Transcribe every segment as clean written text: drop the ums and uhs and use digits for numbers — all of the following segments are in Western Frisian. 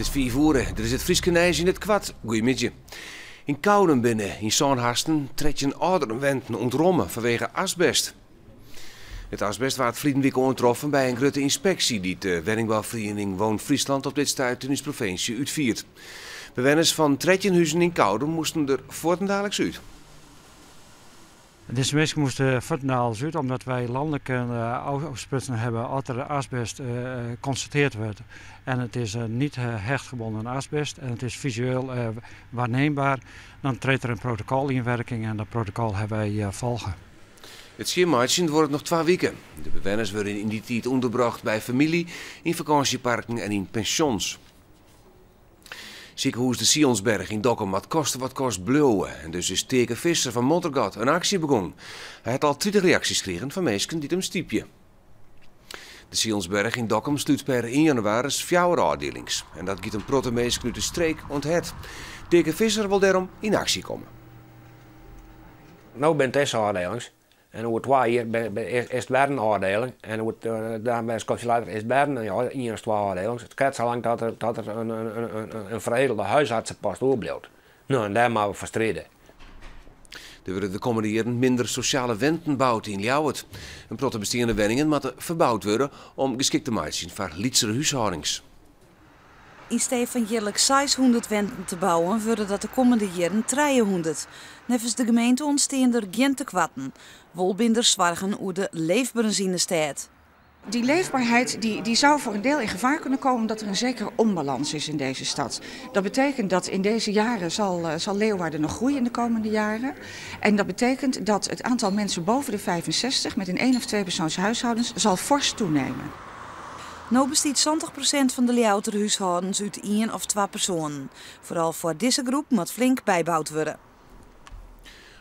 It is fiif oere, dit is it Fryske nijs yn it koart. Goeiemiddei. Yn Koudum binne yn sân hasten 13 âlderenwenten ûntromme fanwege asbest. It asbest waard ferline wike oantroffen by in grutte ynspeksje dy't de wenningbouferiening Woon Friesland op dit stuit yn ús provinsje útfiert. Bewenners fan 13 huzen yn Koudum moasten der fuortendaliks út. Dizze minsken moasten fuortendaliks út omdat wy lanlik ôfsprutsen hawwe as der asbest konstateard wurdt en it is niet hechtgebonden asbest en it is fisueel waarneembaar, dan treedt der in protokol yn werking en dat protokol hawwe wy folge. It skjinmeitsjen duorret noch twa wiken. De bewenners wurde yn dy tiid ûnderbrocht by famylje, yn fakânsjeparken en yn pensjons. Sikehûs De Sionsberg yn Dokkum moat koste wat kost bliuwe en dus is Teake Visser fan Moddergat in aksje begûn. Hy hat al 30 reaksjes krigen fan minsken dy't him stypje. De Sionsberg yn Dokkum slút per ien jannewaris fjouwer ôfdielings en dat giet in protte minsken út de streek oan it hert. Teake Visser wol dêrom yn aksje komme. No binne it dizze ôfdielings en oer twa jier is it wer in ôfdieling en oer dan wer in skoftsje letter is it wer ien of twa ôfdielings. It krekt salang dat der dat der in veredelde huisartsenpost oerbliuwt. No en dêr moatte we foar stride. Der wurde de kommende jierren minder sosjale wenten boud yn Ljouwert. In protte besteande wenningen moatte ferboud wurde om geskikt te meitsjen foar lytsere húshâldings. Yn stee fan jierliks 600 wenten te bouwen, wurde dat de kommende jierren 300. Neffens de gemeente ûntstean der gjin tekoarten. Wol binne der soargen oer de leefberens yn de stêd. Die leefbaarheid die, die zou voor een deel in gevaar kunnen komen omdat er een zekere onbalans is in deze stad. Dat betekent dat in deze jaren zal, zal Leeuwarden nog groeien in de komende jaren. En dat betekent dat het aantal mensen boven de 65 met een één of twee persoons huishoudens zal fors toenemen. No bestiet 70% fan de Ljouwerter húshâldens út ien of twa persoanen. Foaral foar dizze groep moat flink byboud wurde.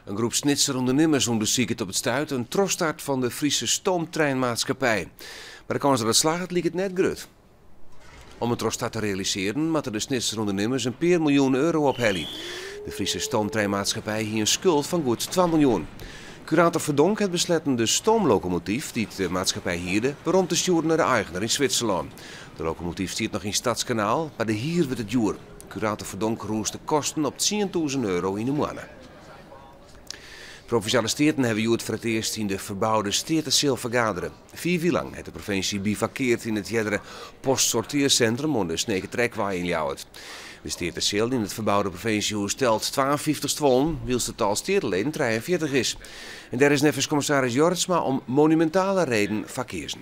In groep Snitser ûndernimmers ûndersiket op it stuit in trochstart fan de Friese Stoomtreinmaatschappij. Mar de kâns dat it slagget liket net grut. Om in trochstart te realisearjen moatte de Snitser ûndernimmers in pear miljoen euro ophelje. De Friese Stoomtreinmaatschappij hie in skuld fan goed 2 miljoen. Kurator Verdonk hat besletten de stoomlokomotyf dy't de maatskippij hierde werom te stjoeren nei de eigener yn Switserlân. De lokomotyf stiet noch yn Stadskanaal, mar de hier wurdt te djoer. Kurator Verdonk rûst de kosten op 10.000 euro yn 'e moanne. Provinsjale Steaten hawwe hjoed foar it earst yn de ferboude Steateseal fergadere. Fiif jier lang hat de provinsje bivakkeard yn it eardere postsortearsintrum oan de Snekertrekwei yn Ljouwert. De Steateseal yn it ferboude provinsjehûs telt 52 stuollen, wylst it tal steateleden 43 is. En dêr is neffens kommissaris Jorritsma om monumintale reden foar keazen.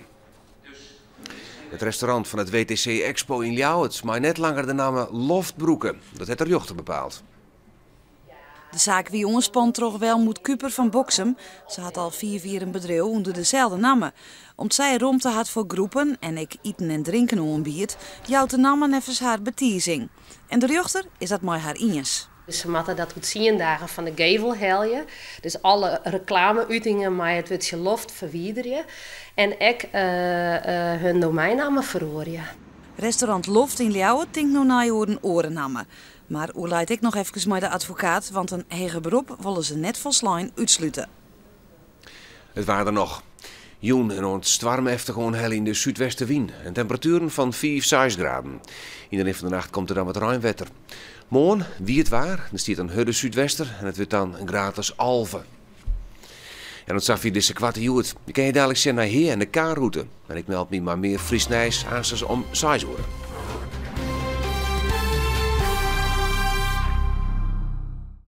It restaurant fan it WTC Expo yn Ljouwert mei net langer de namme Loft brûke. Dat hat de rjochter bepaald. De saak wie oanspand troch Welmoed Kuper fan Boksum. Se hat al fiif jier in bedriuw ûnder deselde namme. Om't sy romte hat foar groepen en ek iten en drinken oanbiedt, jout de namme neffens har betizing. En de rjochter is dat mei har iens. Dus se moatte dat oer 10 dagen fan de gevel helje. Dus alle reklame-utingen mei it wurdsje loft ferwiderje en ek hun domeinnamme feroarje. Restaurant Loft yn Ljouwert tinkt no nei oer in oare namme. Mar oerleit ek noch efkes mei de advokaat, want in heger berop wolle se net folslein útslute. It waar dan noch. Jûn in oant stoarmeftich oanheljende súdwestewyn en temperatueren fan 5, 6 graden. Yn de rin fan de nacht komt der dan wat reinwetter. Moarn wiet waar, der stiet in hurde súdwester en it wurdt dan in graad as 11. En oant safier dizze koarte Hjoed. Je kinne je dalik sjen nei Hea en de K-rûte. En ik meld my mei mear Frysk nijs aansens om 6 oere.